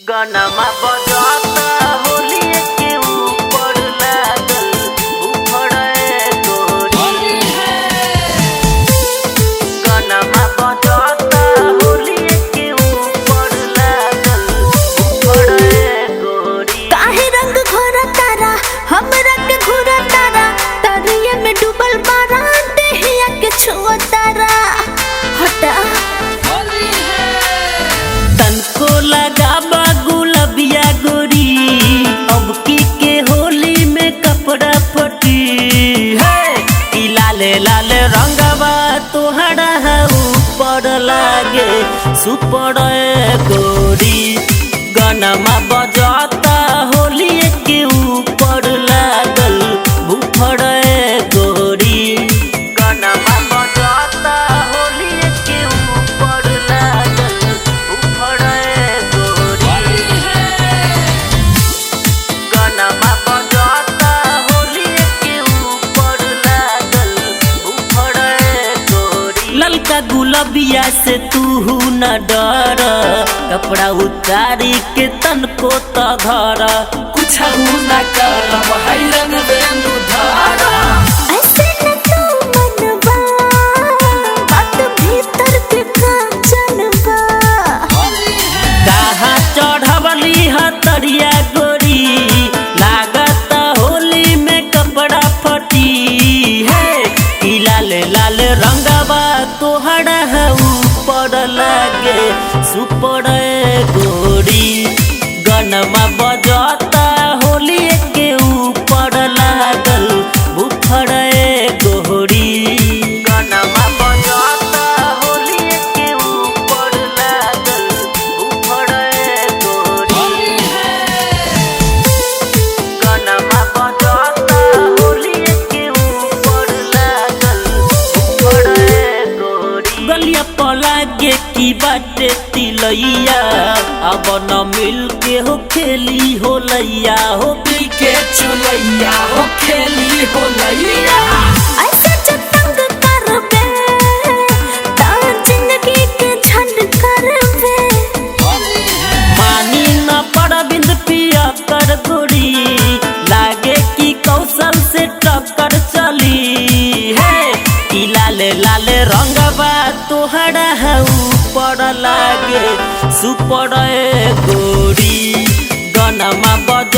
गनमा बजाता होली के ऊपर लागल उफड़े गोरी। गनमा बजाता होली के ऊपर लागल उफड़े गोरी। काहे रंग घोरा तारा, हम रंग घोरा तारा, तरिये में डूबल बारा, देहिया के छुआ तारा। हटा। तनको लगाबा गुलबिया गोरी, अब की के होली में कपड़ा फटी है। ई लाले लाले रंगवा तोहरा ऊपर लागे सुपर गोरी। गनमा बजाता होली के ऊपर लागल बुफड़ गोरी। गनमा बजाता होली के ऊपर लागल बुफड़ गोरी। गनमा बजाता होली के ऊपर लागल बुफड़ गोरी। ललका गुलबिया से तू न डर, कपड़ा उतारी के तनको त घर। कुछ न करब है रंग वेणु धारा। ऐसे न तू मनवा, बात भीतर के का जानवा। कहाँ चढ़वली हतरिया गोरी, लागत होली में कपड़ा फटी है। ई लाल लाल रंगवा तोहरा ऊपर लागे सुपर गोरी। गनमा बजाता होली के ऊपर लागल बुफड़ गोरी। गनमा बजाता होली के ऊपर लागल बुफड़ गोरी। गनमा बजाता होली के ऊपर लागल बुफड़ गोरी। गलिया पलागे की बाटे तिलैया, अब न मिल के हो खेली हो लैया हो। पी के चुलैया हो खेली हो लैया। ऐसे जो तंग करबे, ता जिंदगी के झंड करबे। मानी न परबिंद पिया कर गोरी, लागे की कौशल से टक्कर चली है। ई लाल लाल रंगवा तोहरा ऊपर लागे सुपर गोरी। गनमा बज